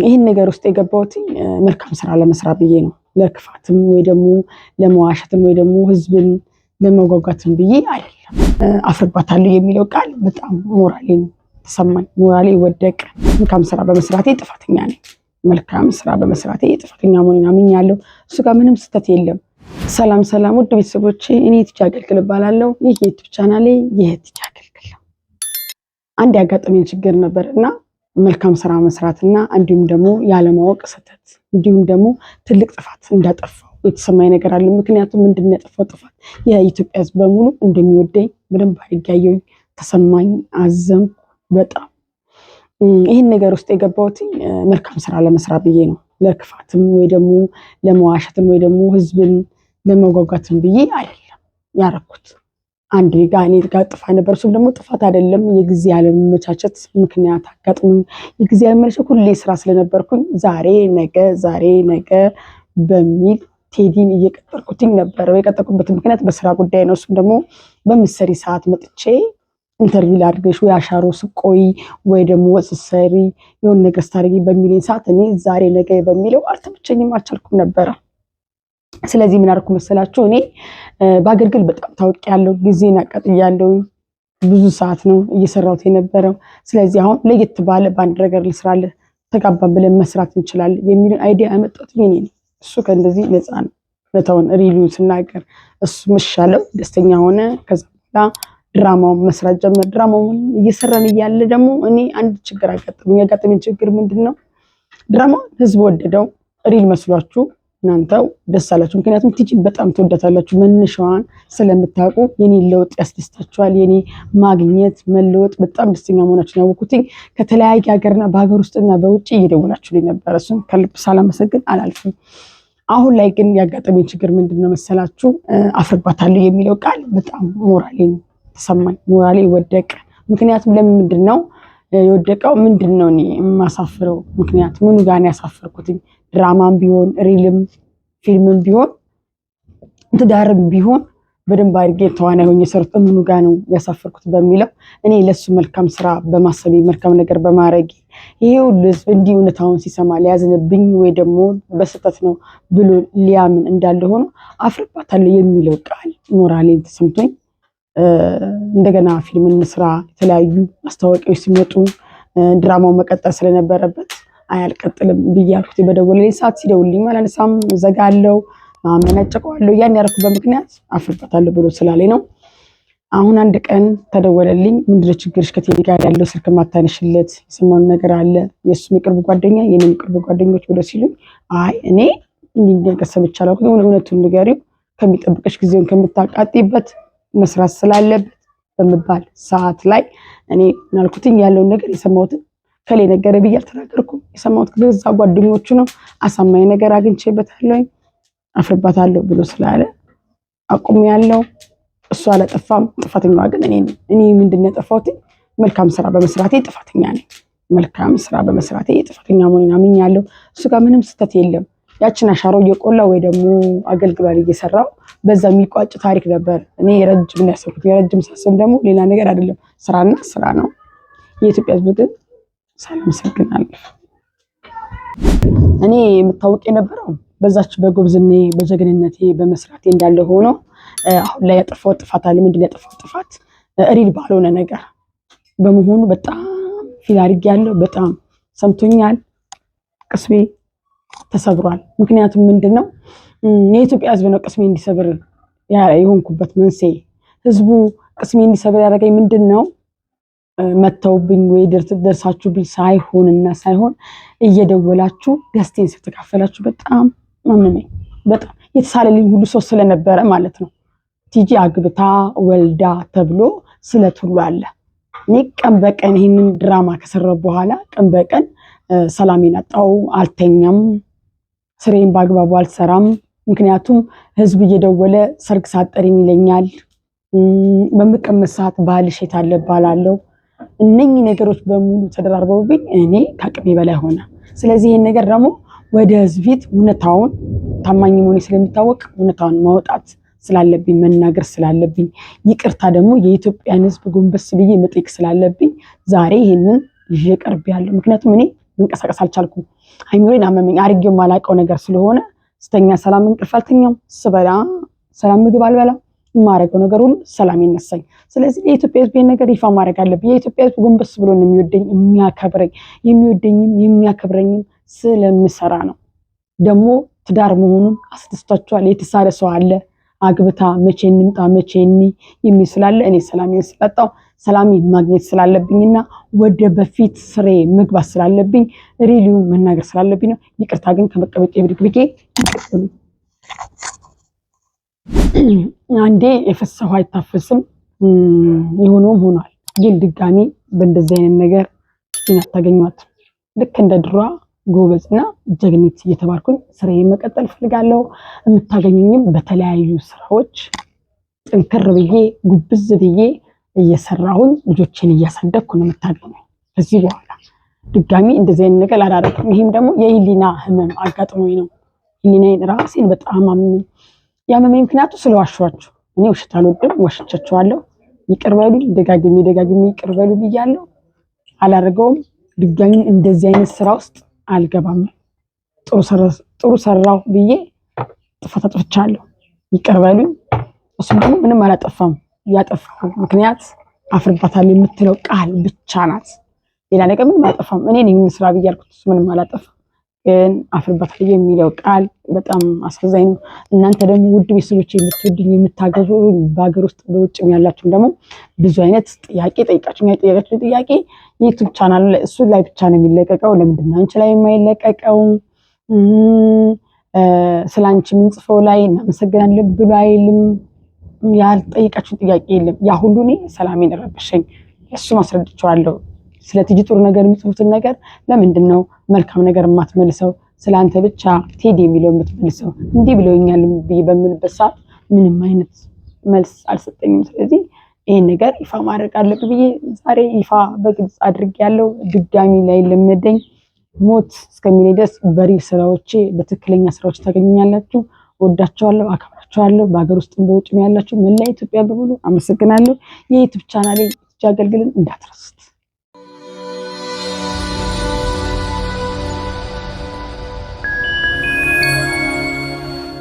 ይህን ነገር ውስጥ የገባሁት መልካም ስራ ለመስራት ብዬ ነው። ለክፋትም ወይ ደግሞ ለመዋሸትም ወይ ደግሞ ህዝብን ለመጓጓትም ብዬ አይደለም። አፍርባታለሁ የሚለው ቃል በጣም ሞራሌን ተሰማኝ። ሞራሌ ወደቀ። መልካም ስራ በመስራቴ ጥፋተኛ ነኝ። መልካም ስራ በመስራቴ ጥፋተኛ መሆኔን አምኛለሁ። እሱ ጋር ምንም ስህተት የለም። ሰላም ሰላም፣ ውድ ቤተሰቦቼ፣ እኔ ቲጂ አገልግል እባላለሁ። ይህ የ YouTube ቻናሌ የቲጂ አገልግል ነው። አንድ ያጋጠመኝ ችግር ነበር እና መልካም ስራ መስራትና እንዲሁም ደግሞ ያለማወቅ ስህተት እንዲሁም ደግሞ ትልቅ ጥፋት እንዳጠፋው የተሰማኝ ነገር አለ። ምክንያቱም ምንድን ነው ያጠፋው ጥፋት? የኢትዮጵያ ሕዝብ በሙሉ እንደሚወደኝ በደንብ አድርጌ አየሁኝ፣ ተሰማኝ፣ አዘንኩ በጣም። ይህን ነገር ውስጥ የገባሁት መልካም ስራ ለመስራት ብዬ ነው። ለክፋትም ወይ ደግሞ ለመዋሸትም ወይ ደግሞ ህዝብን ለመጓጓትም ብዬ አይደለም ያረኩት። አንድ ጋ እኔ ጋር ጥፋት ነበር። እሱም ደግሞ ጥፋት አይደለም፣ የጊዜ አለመመቻቸት ምክንያት አጋጥሞኝ፣ የጊዜ አለመመቻቸት ሁሌ ስራ ስለነበርኩኝ ዛሬ ነገ፣ ዛሬ ነገ በሚል ቴዲን እየቀጠርኩትኝ ነበር። የቀጠርኩበት ምክንያት በስራ ጉዳይ ነው። እሱም ደግሞ በምትሰሪ ሰዓት መጥቼ interview ላድርግሽ ወይ አሻሮ ስቆይ ወይ ደግሞ ወጥ ስትሰሪ የሆነ ነገር ስታደርጊ በሚለኝ ሰዓት እኔ ዛሬ ነገ በሚለው አልተመቸኝም፣ አልቻልኩም ነበረ። ስለዚህ ምን አደረኩ መሰላችሁ? እኔ በአገልግል በጣም ታውቂያለሁ፣ ጊዜን አቃጥያለሁ። ብዙ ሰዓት ነው እየሰራሁት የነበረው። ስለዚህ አሁን ለየት ባለ በአንድ ነገር ልስራለህ፣ ተጋባን ብለን መስራት እንችላለን የሚልን idea ያመጣሁት እኔ ነኝ። እሱ ከእንደዚህ ነፃ ነው። እውነታውን real ኡን ስናገር እሱ ምሻለው ደስተኛ ሆነ። ከዛ በኋላ ድራማውን መስራት ጀመር። ድራማውን እየሰራን እያለ ደግሞ እኔ አንድ ችግር አጋጠመኝ። ያጋጠመኝ ችግር ምንድን ነው? ድራማውን ህዝብ ወደደው፣ real መስሏችሁ እናንተው ደስ አላችሁ። ምክንያቱም ቲጂ በጣም ትወዳታላችሁ። መነሻዋን ስለምታውቁ የኔ ለውጥ ያስደስታችኋል። የኔ ማግኘት መለወጥ በጣም ደስተኛ መሆናችሁን ያወኩትኝ ከተለያየ ሀገርና በሀገር ውስጥና በውጭ እየደወላችሁልኝ ነበር። እሱን ከልብ ሳላመሰግን አላልፍም። አሁን ላይ ግን ያጋጠመኝ ችግር ምንድን ነው መሰላችሁ? አፍርባታለሁ የሚለው ቃል በጣም ሞራሌን ተሰማኝ። ሞራሌ ወደቀ። ምክንያቱም ለምን ምንድን ነው የወደቀው? ምንድን ነው እኔ የማሳፍረው ምክንያት ምኑ ጋር ነው ያሳፍርኩትኝ? ድራማም ቢሆን real ም ፊልምም ቢሆን ትዳርም ቢሆን በደንብ አድርጌ ተዋናይ ሆኜ የሰሩት ምኑ ጋር ነው ያሳፈርኩት በሚለው እኔ ለሱ መልካም ስራ በማሰቤ መልካም ነገር በማድረጌ ይሄ ሁሉ ህዝብ እንዲህ እውነታውን ሲሰማ ሊያዝንብኝ ወይ ደግሞ በስህተት ነው ብሎ ሊያምን እንዳለ ሆኖ አፍርባታለሁ የሚለው ቃል ሞራሌን ተሰምቶኝ እንደገና ፊልም እንስራ፣ የተለያዩ ማስታወቂያዎች ሲመጡ ድራማው መቀጠል ስለነበረበት አይ አልቀጥልም ብዬ አልኩት። በደወለልኝ ሰዓት ሲደውልልኝ አላነሳም፣ እዘጋለሁ፣ አመናጨቀዋለሁ። ያን ያደረኩበት ምክንያት አፍርባታለሁ ብሎ ስላለኝ ነው። አሁን አንድ ቀን ተደወለልኝ። ምንድነው ችግርሽ ከቴዲ ጋር ያለው ስልክ ማታነሽለት የሰማነው ነገር አለ፣ የእሱም የቅርብ ጓደኛ የኔም የቅርብ ጓደኞች ብሎ ሲሉኝ፣ አይ እኔ እንዲህ ነገር ሰምቻለሁ፣ እውነቱን ንገሪው፣ ከሚጠብቅሽ ጊዜውን ከምታቃጥይበት መስራት ስላለበት በምባል ሰዓት ላይ እኔ ምናልኩትኝ ያለውን ነገር የሰማሁትን ከሌ ነገረ ብዬ አልተናገርኩም። የሰማሁት ከዛ ጓደኞቹ ነው። አሳማኝ ነገር አግኝቼበታለሁ፣ አፍርባታለሁ ብሎ ስላለ አቁሜያለሁ። እሱ አላጠፋም። ጥፋተኛዋ ግን እኔ ነኝ። እኔ ምንድን ነው ያጠፋሁት? መልካም ስራ በመስራቴ ጥፋተኛ ነኝ። መልካም ስራ በመስራቴ ጥፋተኛ መሆኔን አምኛለሁ። እሱ ጋር ምንም ስህተት የለም። ያችን አሻሮ እየቆላ ወይ ደግሞ አገልግሏል እየሰራው በዛ የሚቋጭ ታሪክ ነበር። እኔ ረጅም ነው ያሰብኩት። የረጅም ሳስብ ደግሞ ሌላ ነገር አይደለም፣ ስራና ስራ ነው። የኢትዮጵያ ሕዝብ ግን ሳላመሰግን አልፍ። እኔ የምታወቅ የነበረው በዛች በጎብዝኔ በጀግንነቴ በመስራቴ እንዳለ ሆኖ አሁን ላይ ያጠፋው ጥፋት አለ። ምንድን ነው ያጠፋው ጥፋት? real ባልሆነ ነገር በመሆኑ በጣም feel አድርጌያለሁ። በጣም ሰምቶኛል። ቅስሜ ተሰብሯል። ምክንያቱም ምንድን ነው የኢትዮጵያ ሕዝብ ነው ቅስሜ እንዲሰብር የሆንኩበት መንስኤ። ህዝቡ ቅስሜ እንዲሰብር ያደረገኝ ምንድን ነው መተውብኝ ወይ ደርሳችሁብኝ ሳይሆንና ሳይሆን እየደወላችሁ ደስቴን ስትካፈላችሁ በጣም አመመኝ። በጣም የተሳለልኝ ሁሉ ሰው ስለነበረ ማለት ነው። ቲጂ አግብታ ወልዳ ተብሎ ስለት ሁሉ አለ። እኔ ቀን በቀን ይህንን ድራማ ከሰራሁ በኋላ ቀን በቀን ሰላሜን አጣሁ። አልተኛም፣ ስሬን በአግባቡ አልሰራም። ምክንያቱም ህዝብ እየደወለ ሰርግ ሳጠሪኝ ይለኛል። በምቀመጥ ሰዓት ባልሽ የት አለ እባላለሁ። እነኚህ ነገሮች በሙሉ ተደራርበውብኝ እኔ ከአቅሜ በላይ ሆነ። ስለዚህ ይህን ነገር ደግሞ ወደ ህዝብ ፊት እውነታውን ታማኝ መሆኔ ስለሚታወቅ እውነታውን ማውጣት ስላለብኝ መናገር ስላለብኝ ይቅርታ ደግሞ የኢትዮጵያን ህዝብ ጎንበስ ብዬ መጠየቅ ስላለብኝ ዛሬ ይህንን ይዤ ቀርቤያለሁ። ምክንያቱም እኔ መንቀሳቀስ አልቻልኩም። አይምሮዬን አመመኝ። አርጌው የማላውቀው ነገር ስለሆነ ስተኛ ሰላም እንቅልፍ አልተኛም፣ ስበላ ሰላም ምግብ አልበላም። የማደርገው ነገር ሁሉ ሰላም ይነሳኝ። ስለዚህ የኢትዮጵያ ሕዝብ ነገር ይፋ ማድረግ አለብኝ። የኢትዮጵያ ሕዝብ ጎንበስ ብሎ ነው የሚወደኝ የሚያከብረኝ። የሚወደኝም የሚያከብረኝም ስለምሰራ ነው። ደግሞ ትዳር መሆኑን አስደስቷቸዋል። የተሳለ ሰው አለ አግብታ መቼ እንምጣ መቼ እኒ የሚል ስላለ እኔ ሰላሜን ስላጣው ሰላሜን ማግኘት ስላለብኝና ወደ በፊት ስሬ መግባት ስላለብኝ really ው መናገር ስላለብኝ ነው። ይቅርታ ግን ከመቀመጫ ብድግ ብዬ አንዴ የፈሰሰው አይታፈስም፣ የሆነውም ሆኗል። ግን ድጋሚ በእንደዚህ አይነት ነገር ቲጂን አታገኟት። ልክ እንደ ድሯ ጎበዝና ጀግኒት እየተባልኩኝ ስራዬን መቀጠል እፈልጋለሁ። የምታገኙኝም በተለያዩ ስራዎች ጥንክር ብዬ ጉብዝ ብዬ እየሰራሁኝ ልጆችን እያሳደግኩ ነው የምታገኙኝ። ከዚህ በኋላ ድጋሚ እንደዚህ አይነት ነገር አላደርግም። ይህም ደግሞ የህሊና ህመም አጋጥሞኝ ነው። ህሊናዬን ራሴን በጣም አመመኝ። ያመመኝ ምክንያቱ ስለዋሸኋችሁ። እኔ ውሸት አልወድም፣ ዋሽቻችኋለሁ። ይቅር በሉኝ። ደጋግሜ ደጋግሜ ይቅር በሉ ብያለሁ። አላደርገውም። ድጋሚ እንደዚህ አይነት ስራ ውስጥ አልገባም። ጥሩ ሰራሁ ብዬ ጥፋት አጥፍቻለሁ፣ ይቅር በሉኝ። እሱም ደግሞ ምንም አላጠፋም። ያጠፋው ምክንያት አፍርባታለሁ የምትለው ቃል ብቻ ናት። ሌላ ነገር ምንም አላጠፋም። እኔ ነኝ ስራ ብዬ ያልኩት፣ እሱ ምንም አላጠፋም። ግን አፍርባታለሁ የሚለው ቃል በጣም አሳዛኝ ነው። እናንተ ደግሞ ውድ ቤተሰቦች የምትወዱኝ የምታገዙ በሀገር ውስጥ በውጭም ያላችሁም ደግሞ ብዙ አይነት ጥያቄ ጠይቃችሁ የጠየቃችሁ ጥያቄ የ YouTube channel እሱ ላይ ብቻ ነው የሚለቀቀው፣ ለምንድን ነው አንቺ ላይ የማይለቀቀው? ስለ አንቺ የምንጽፈው ላይ እናመሰግናለን ብሎ አይልም። ያልጠየቃችሁ ጥያቄ የለም። ያ ሁሉ እኔ ሰላሜን ረበሸኝ። እሱም አስረድቼዋለሁ። ስለ ቲጂ ጥሩ ነገር የሚጽፉትን ነገር ለምንድን ነው መልካም ነገር የማትመልሰው? ስለ አንተ ብቻ ቴዲ የሚለው የምትመልሰው? እንዲህ ብለውኛል ብዬ በምልበት ሰዓት ምንም አይነት መልስ አልሰጠኝም። ስለዚህ ይህን ነገር ይፋ ማድረግ አለብኝ ብዬ ዛሬ ይፋ በግልጽ አድርጌያለሁ። ድጋሚ ላይ ለመደኝ ሞት እስከሚለኝ ድረስ በ real ስራዎቼ በትክክለኛ ስራዎች ታገኙኛላችሁ። ወዳቸዋለሁ፣ አከብራቸዋለሁ። በሀገር ውስጥም በውጭም ያላችሁ መላ ኢትዮጵያ በሙሉ አመሰግናለሁ። የ YouTube ቻናሌ ቲጂ አገልግልን እንዳትረሱት።